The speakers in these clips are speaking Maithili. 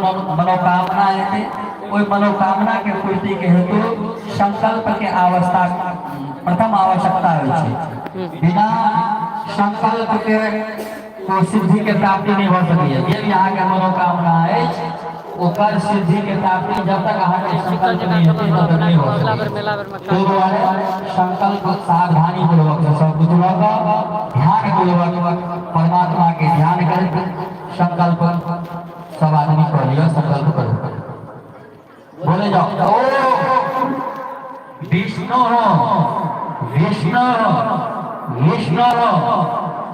कोनो मनोकामना हेतै, ओहि मनोकामना के पूर्ति के हेतु संकल्प के आवश्यकता प्रथम आवश्यकता होइ छै। बिना संकल्प के को सिद्धि के प्राप्ति नहि भऽ सकैए। जे भी अहाँके मनोकामना अछि, ओकर सिद्धि के प्राप्ति जब तक अहाँके संकल्प नहि हेतै, तब तक नहि भऽ सकैए। ताहि दुआरे संकल्प सावधानी पूर्वक सब कुछ लऽ कऽ, ध्यान पूर्वक, परमात्मा के ध्यान करैत संकल्प सब आदमी कऽ लिअ। संकल्प करू, बोले जाओ। ओ विष्णु विष्णु विष्णु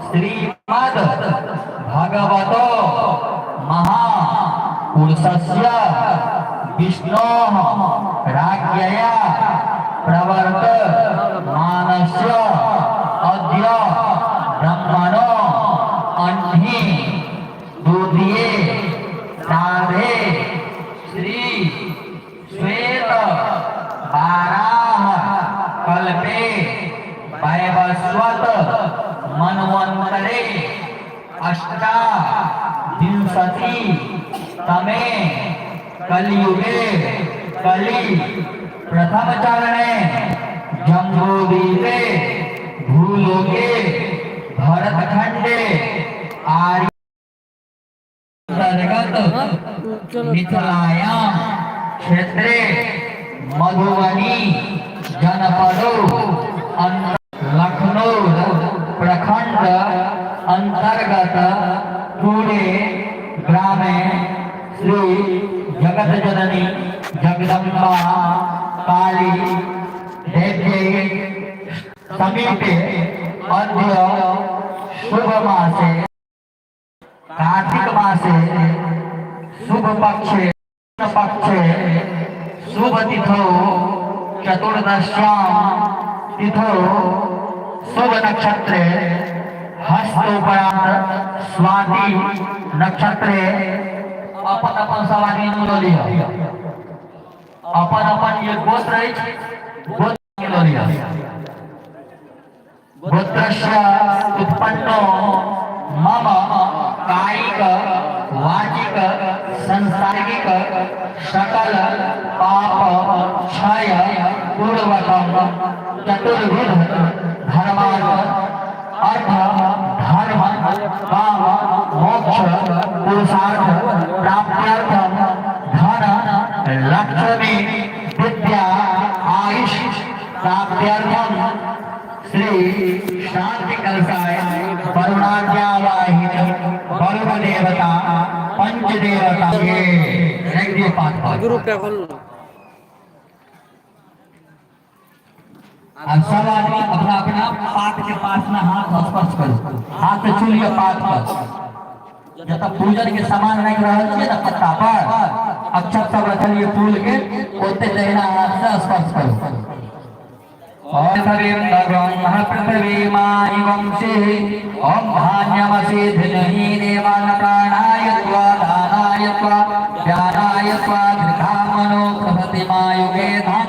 श्रीमद भगवतो महापुरुषस्य विष्णो राज्ञया प्रवर्त मानस्य अद्य ब्रह्मणो अह्नि द्वितीये राधे श्री श्वेत बाराह कल्पे वैवस्वत मनवंतरे अष्टाविंशति तमे कलयुगे कलि प्रथम चरणे जम्बूद्वीपे भूलोके भरतखंडे आर्य अंतर्गत मिथिलायाम क्षेत्रे मधुबनी जनपदो लखनऊ प्रखंड अंतर्गत पूरे ग्रामे श्री जगत जननी जगदम्बा काली देव्यै समीपे अद्य शुभ मासे कार्तिक मासे शुभ पक्षे पक्षे शुभ तिथौ चतुर्दश्याम तिथौ शुभ नक्षत्रे हस्तोपरांत स्वाति नक्षत्रे। अपन अपन सब आदमी लऽ लिअ। अपन अपन जे गोत्र अछि, गोत्र लऽ लिअ। गोत्रस्य उत्पन्नो मम कायिक वाचिक संसारिक सकल पाप क्षय पूर्वकम चतुर्विध धर्मार्थ अर्थ धर्म काम मोक्ष पुरुषार्थ प्राप्त्यर्थम धन लक्ष्मी विद्या आयुष प्राप्त्यर्थम श्री शांति कलसाय वरुणाज्ञावाहिनी वरुण देवता पंच देवता ये रख दियो पात पर। ग्रुप खोल। अब सब आदमी अपना अपना पात के पास में हाथ स्पर्श करू, हाथ से छू लिअ पात पर। जतऽ पूजन के सामान राखि रहल छियै ने, पत्ता पर अक्षत सब रखलियै फूल के, ओते दहिना हाथ से स्पर्श करू। पृथ्वी माहि वंशे ओम धान्यमसि धनही देवान प्राणाय।